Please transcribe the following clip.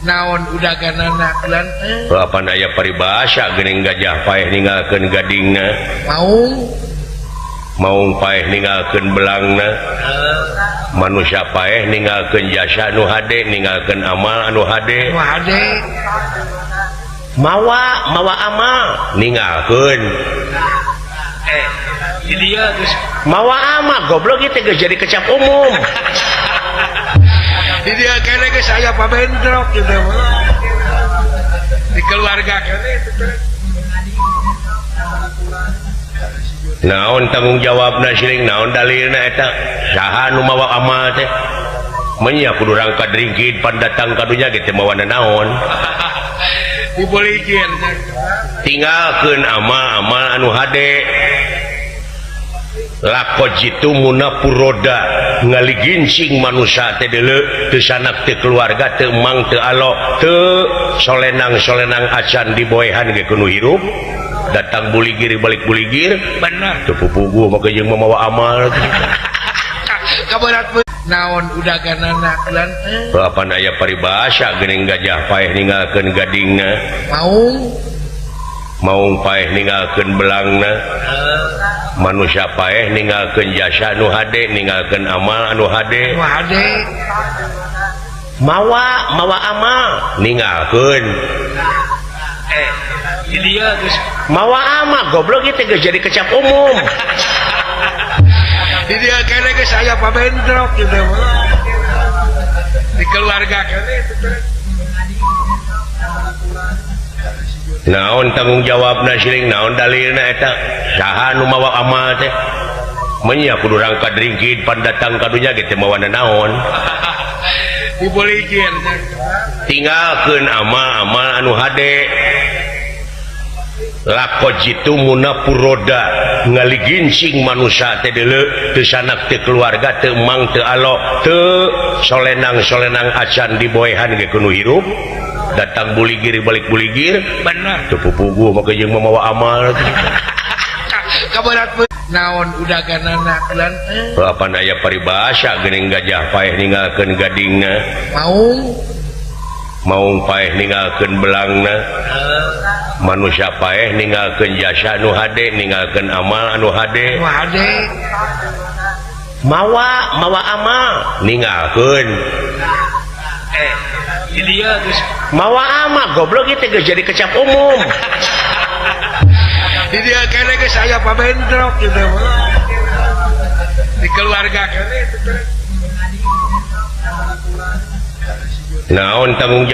Naon udaganana lan Lapan aya paribasa geuning gajah paeh ninggalkeun gadingna maung maung paeh ninggalkeun belangna manusia paeh ninggalkeun jasa nu hade ninggalkeun amal anu hade nu hade mawa mawa amal ninggalkeun dia geus mawa amal goblok ieu teh geus jadi kecap umum. Di dia kene geus aya pabentrok gitu di keluarga kene. Naon tanggung jawabna siling naon dalilna eta saha nu mawa amal teh menya kudu rangka dringkid pandatang ka dunya ge teh mawana naon diboligir tinggalkeun amal-amal anu hade lako jitu munapuroda ngaligincing manusia teh deuleu teu sanak teu keluarga teu emang teu alo teu solenang-solenang acan diboehan ge kudu hirup datang buligir balik buligir bener teu pupuguh make jeung mamawa amal. Kaberat naon udaganana lan Lapan aya paribasa geuning gajah paeh ninggalkeun gadingna maung maung paeh ninggalkeun belangna manusia paeh ninggalkeun jasa nu hade ninggalkeun amal anu hade nu hade mawa mawa amal ninggalkeun dia geus mawa amal goblok ieu teh geus jadi kecap umum. Di dia kene geus aya pabentrok gitu di keluarga kene. Naon tanggung jawabna siling naon dalilna eta saha nu mawa amal teh menya kudu rangka dringkid pandatang ka dunya ge teh mawana naon diboligir tinggalkeun amal-amal anu hade lako jitu munapuroda ngaligincing manusia teh deuleu teu sanak teu keluarga teu emang teu alo teu solenang-solenang acan diboehan ge kudu hirup datang buligir balik buligir bener teu pupuguh make jeung mamawa amal. Kaberat naon udaganana lan Lapan aya paribasa geuning gajah paeh ninggalkeun gadingna maung maung paeh ninggalkeun belangna manusia paeh ninggalkeun jasa nu hade ninggalkeun amal anu hade nu hade mawa mawa amal ninggalkeun dia geus mawa amal goblok ieu teh geus jadi kecap umum. Di dia kene geus aya pabentrok gitu di keluarga kene. Naon tanggung